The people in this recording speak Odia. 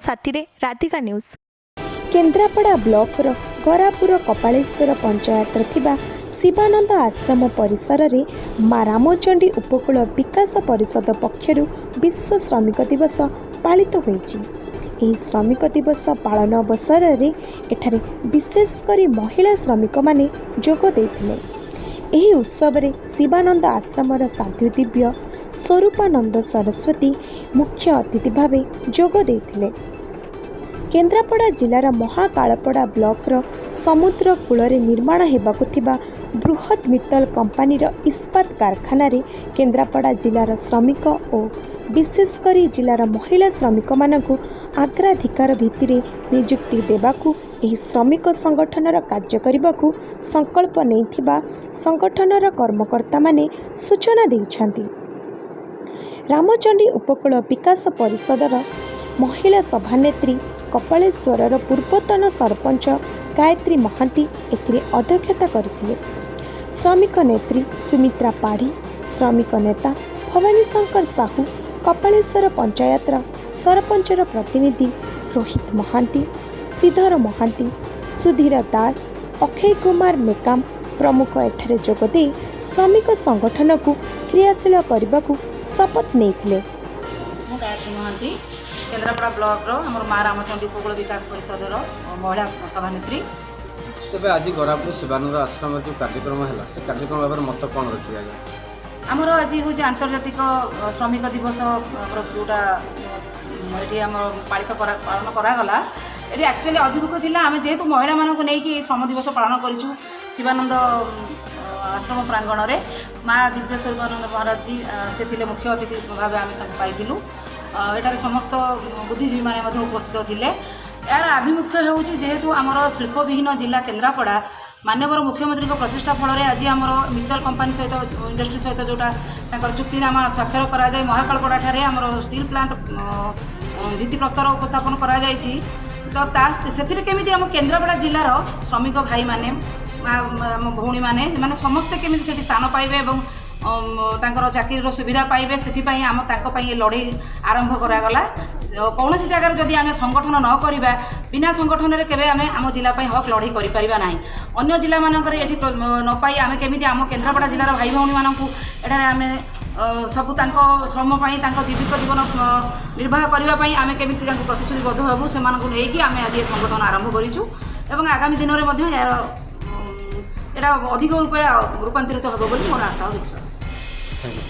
ସାଥିରେ ରାଧିକା ନ୍ୟୁଜ୍। କେନ୍ଦ୍ରାପଡ଼ା ବ୍ଲକର ଗରାପୁର କପାଳେଶ୍ୱର ପଞ୍ଚାୟତରେ ଥିବା ଶିବାନନ୍ଦ ଆଶ୍ରମ ପରିସରରେ ମା ରାମଚଣ୍ଡୀ ଉପକୂଳ ବିକାଶ ପରିଷଦ ପକ୍ଷରୁ ବିଶ୍ୱ ଶ୍ରମିକ ଦିବସ ପାଳିତ ହୋଇଛି। ଏହି ଶ୍ରମିକ ଦିବସ ପାଳନ ଅବସରରେ ଏଠାରେ ବିଶେଷ କରି ମହିଳା ଶ୍ରମିକମାନେ ଯୋଗ ଦେଇଥିଲେ। ଏହି ଉତ୍ସବରେ ଶିବାନନ୍ଦ ଆଶ୍ରମର ସାଧୁ ଦିବ୍ୟ ସ୍ୱରୂପାନନ୍ଦ ସରସ୍ୱତୀ ମୁଖ୍ୟ ଅତିଥି ଭାବେ ଯୋଗ ଦେଇଥିଲେ। କେନ୍ଦ୍ରାପଡ଼ା ଜିଲ୍ଲାର ମହାକାଳପଡ଼ା ବ୍ଲକର ସମୁଦ୍ର କୂଳରେ ନିର୍ମାଣ ହେବାକୁ ଥିବା ବୃହତ୍ ମିତ୍ତଲ କମ୍ପାନୀର ଇସ୍ପାତ କାରଖାନାରେ କେନ୍ଦ୍ରାପଡ଼ା ଜିଲ୍ଲାର ଶ୍ରମିକ ଓ ବିଶେଷ କରି ଜିଲ୍ଲାର ମହିଳା ଶ୍ରମିକମାନଙ୍କୁ ଅଗ୍ରାଧିକାର ଭିତ୍ତିରେ ନିଯୁକ୍ତି ଦେବାକୁ ଏହି ଶ୍ରମିକ ସଂଗଠନର କାର୍ଯ୍ୟ କରିବାକୁ ସଂକଳ୍ପ ନେଇଥିବା ସଂଗଠନର କର୍ମକର୍ତ୍ତାମାନେ ସୂଚନା ଦେଇଛନ୍ତି। ରାମଚଣ୍ଡୀ ଉପକୂଳ ବିକାଶ ପରିଷଦର ମହିଳା ସଭାନେତ୍ରୀ କପାଳେଶ୍ୱରର ପୂର୍ବତନ ସରପଞ୍ଚ ଗାୟତ୍ରୀ ମହାନ୍ତି ଏଥିରେ ଅଧ୍ୟକ୍ଷତା କରିଥିଲେ। ଶ୍ରମିକ ନେତ୍ରୀ ସୁମିତ୍ରା ପାଢ଼ୀ, ଶ୍ରମିକ ନେତା ଭବାନୀ ଶଙ୍କର ସାହୁ, କପାଳେଶ୍ୱର ପଞ୍ଚାୟତର ସରପଞ୍ଚର ପ୍ରତିନିଧି ରୋହିତ ମହାନ୍ତି, ଶ୍ରୀଧର ମହାନ୍ତି, ସୁଧୀର ଦାସ, ଅକ୍ଷୟ କୁମାର ମେକାମ ପ୍ରମୁଖ ଏଠାରେ ଯୋଗଦେଇ ଶ୍ରମିକ ସଂଗଠନକୁ କ୍ରିୟାଶୀଳ କରିବାକୁ ଶପଥ ନେଇଥିଲେ। ମୁଁ ଗାୟତ୍ରୀ ମହାନ୍ତି, କେନ୍ଦ୍ରାପଡ଼ା ବ୍ଲକର ଆମର ମା ରାମଚଣ୍ଡୀ ଉପକୂଳ ବିକାଶ ପରିଷଦର ମହିଳା ସଭାନେତ୍ରୀ। ତେବେ ଆଜି ଗରାପୁର ଶିବାନନ୍ଦ ଆଶ୍ରମରେ ଯେଉଁ କାର୍ଯ୍ୟକ୍ରମ ହେଲା, ସେ କାର୍ଯ୍ୟକ୍ରମ ଭାବରେ ମତ କ'ଣ ରଖିବେ ଆଜ୍ଞା? ଆମର ଆଜି ହେଉଛି ଆନ୍ତର୍ଜାତିକ ଶ୍ରମିକ ଦିବସ। ଆମର ଯେଉଁଟା ଏଠି ଆମର ପାଳନ କରାଗଲା, ଏଠି ଆକ୍ଚୁଆଲି ଆଭିମୁଖ୍ୟ ଥିଲା, ଆମେ ଯେହେତୁ ମହିଳାମାନଙ୍କୁ ନେଇକି ଏହି ଶ୍ରମ ଦିବସ ପାଳନ କରିଛୁ ଶିବାନନ୍ଦ ଆଶ୍ରମ ପ୍ରାଙ୍ଗଣରେ। ମା ଦିବ୍ୟ ସ୍ୱରୂପାନନ୍ଦ ମହାରାଜଜୀ ସେ ଥିଲେ ମୁଖ୍ୟ ଅତିଥି ଭାବେ, ଆମେ ତାଙ୍କୁ ପାଇଥିଲୁ। ଏଠାରେ ସମସ୍ତ ବୁଦ୍ଧିଜୀବୀମାନେ ମଧ୍ୟ ଉପସ୍ଥିତ ଥିଲେ। ଏହାର ଆଭିମୁଖ୍ୟ ହେଉଛି, ଯେହେତୁ ଆମର ଶିଳ୍ପବିହୀନ ଜିଲ୍ଲା କେନ୍ଦ୍ରାପଡ଼ା, ମାନ୍ୟବର ମୁଖ୍ୟମନ୍ତ୍ରୀଙ୍କ ପ୍ରଚେଷ୍ଟା ଫଳରେ ଆଜି ଆମର ମିତ୍ତଲ କମ୍ପାନୀ ସହିତ, ଇଣ୍ଡଷ୍ଟ୍ରି ସହିତ ଯେଉଁଟା ତାଙ୍କର ଚୁକ୍ତିନାମା ସ୍ୱାକ୍ଷର କରାଯାଇ ମହାକାଳପଡ଼ାଠାରେ ଆମର ଷ୍ଟିଲ୍ ପ୍ଲାଣ୍ଟ ଭିତ୍ତିପ୍ରସ୍ତର ଉପସ୍ଥାପନ କରାଯାଇଛି, ତ ସେଥିରେ କେମିତି ଆମ କେନ୍ଦ୍ରାପଡ଼ା ଜିଲ୍ଲାର ଶ୍ରମିକ ଭାଇମାନେ, ଆମ ଭଉଣୀମାନେ, ଏମାନେ ସମସ୍ତେ କେମିତି ସେଠି ସ୍ଥାନ ପାଇବେ ଏବଂ ତାଙ୍କର ଚାକିରିର ସୁବିଧା ପାଇବେ, ସେଥିପାଇଁ ଆମ ତାଙ୍କ ପାଇଁ ଏ ଲଢ଼େଇ ଆରମ୍ଭ କରାଗଲା। କୌଣସି ଜାଗାରେ ଯଦି ଆମେ ସଂଗଠନ ନ କରିବା, ବିନା ସଂଗଠନରେ କେବେ ଆମେ ଆମ ଜିଲ୍ଲା ପାଇଁ ହକ୍ ଲଢ଼େଇ କରିପାରିବା ନାହିଁ। ଅନ୍ୟ ଜିଲ୍ଲାମାନଙ୍କରେ ଏଠି ନ ପାଇ ଆମେ କେମିତି ଆମ କେନ୍ଦ୍ରାପଡ଼ା ଜିଲ୍ଲାର ଭାଇ ଭଉଣୀମାନଙ୍କୁ ଏଠାରେ ଆମେ ସବୁ ତାଙ୍କ ଶ୍ରମ ପାଇଁ, ତାଙ୍କ ଜୀବିକା ଜୀବନ ନିର୍ବାହ କରିବା ପାଇଁ ଆମେ କେମିତି ତାଙ୍କୁ ପ୍ରତିଶ୍ରୁତିବଦ୍ଧ ହେବୁ, ସେମାନଙ୍କୁ ନେଇକି ଆମେ ଆଜି ଏ ସଂଗଠନ ଆରମ୍ଭ କରିଛୁ ଏବଂ ଆଗାମୀ ଦିନରେ ମଧ୍ୟ ଏହାର ଏଇଟା ଅଧିକ ରୂପରେ ରୂପାନ୍ତରିତ ହେବ ବୋଲି ମୋର ଆଶା ଓ ବିଶ୍ୱାସ। Thank you.